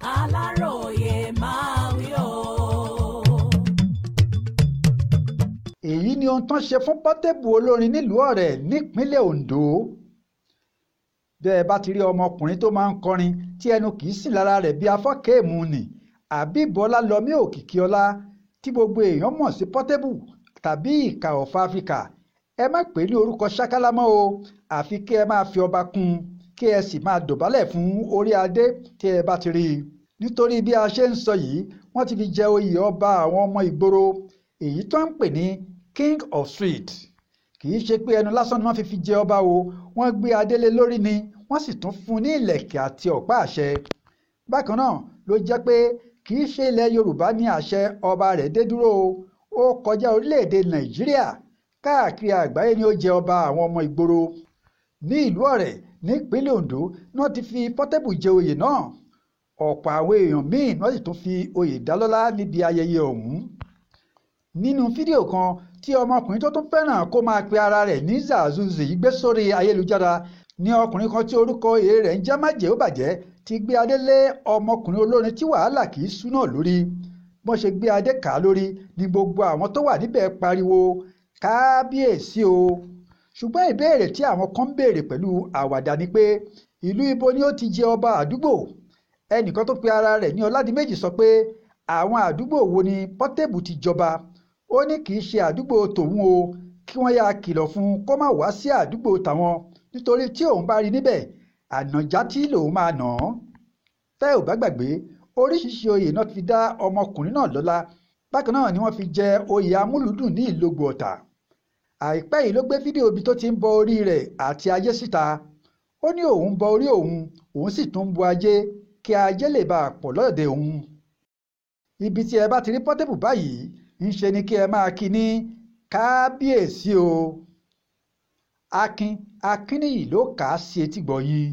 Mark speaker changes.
Speaker 1: Aláròye máa wí o.
Speaker 2: Èyí ni ohun tó ń ṣe fún Portable olórin nílùú Ọ̀rẹ́ nípínlẹ̀ Ondo. Bẹ́ ẹ bá ti rí ọmọkùnrin tó máa ń kọrin tí ẹnu kì í sìn lára rẹ̀ bí afọ́kẹ́ẹ̀mù nì, Habeeb Ọlálọmí Òkìkíọlá tí gbogbo èèyàn mọ̀ sí Portable tàbí Ìkà of Africa, ẹ má pè é ní orúkọ ṣákálá mọ́ o, àfi kí ẹ máa fi ọba kún un, kí ẹ sì máa dọ̀bálẹ̀ fún orí adé tí ẹ bá ti rí i. Nítorí bí a ṣe ń sọ yìí, wọ́n ti fi jẹ oyè ọba àwọn ọmọ ìgboro, èyí tó ń pè ní King of Street. Kì í ṣe pé ẹnu lásán ni wọ́n fi jẹ ọba o, wọ́n gbé adé lé lórí ni, wọ́n sì tún fún un ní ìlẹ̀kẹ̀ àti ọ̀pá àṣẹ. Bákan náà ló jẹ́ pé kì í ṣe ilẹ̀ Yorùbá ní àṣẹ ọba rẹ̀ dé dúró o, ó kọjá orílẹ̀-èdè Nàìjíríà, káàkiri àgbáyé ni ó jẹ ọba àwọn ọmọ ìgboro. Ní ìlú Ọ̀rẹ́ nípínlẹ̀ Ondo ni wọ́n ti fi Portable jẹ oyè náà. Ọ̀pọ̀ àwọn èèyàn míì ni wọ́n sì tún fi oyè dá lọ́lá níbi ayẹyẹ ọ̀hún. Nínú fídíò kan tí ọmọkùnrin tó tún fẹ́ràn kó máa pe ara rẹ̀ ní Zazuzi gbé sórí ayélujára ní ọkùnrin kan tí orúkọ èé rẹ̀ ń jẹ́ Májẹ̀ẹ́bàjẹ́ ti gbé adé lé ọmọkùnrin olórin tí wàhálà kì í sú náà lórí. Bọ́n ṣe gbé adé kà á lórí ni gbogbo àwọn tó wà níbẹ̀ pariwo kábíyèsí o. Ṣùgbọ́n ìbéèrè tí àwọn kan ń béèrè pẹ̀lú àwàdà ni pé ìlú ibo ni ó ti jẹ ọba àdúgbò? Ẹnìkan tó pe ara rẹ̀ ní Ọládìméjì sọ pé àwọn àdúgbò wo ni Portable ti jọba? Ó ní kì í ṣe àdúgbò tòun o, kí wọ́n yáa kìlọ̀ fún un kó má wá sí àdúgbò tàwọn nítorí tí òun bá rí níbẹ̀, ànàjátí lòun máa nà án. Tẹ́ ò bá gbàgbé, oríṣiríṣi oyè náà ti fi dá ọmọkùnrin náà lọ́lá. Bákan náà ni wọ́n fi jẹ oyè amúlùúdùn ní Ìlógbò Ọ̀tà. Àìpẹ́ yìí ló gbé fídíò ibi tó ti ń bọ orí rẹ̀ àti ajé síta. Ó ní òun ń bọ orí òun, òun sì tún ń bọ ajé kí ajé lè bá a pọ̀ lọ́dẹ̀dẹ̀ òun. Ibi tí ẹ bá ti rí Portable báyìí, ńṣe ni kí ẹ máa kí ní kábíyèsí o. Akin Akínníyì ló kà á sí etígbọ̀ọ́ yín.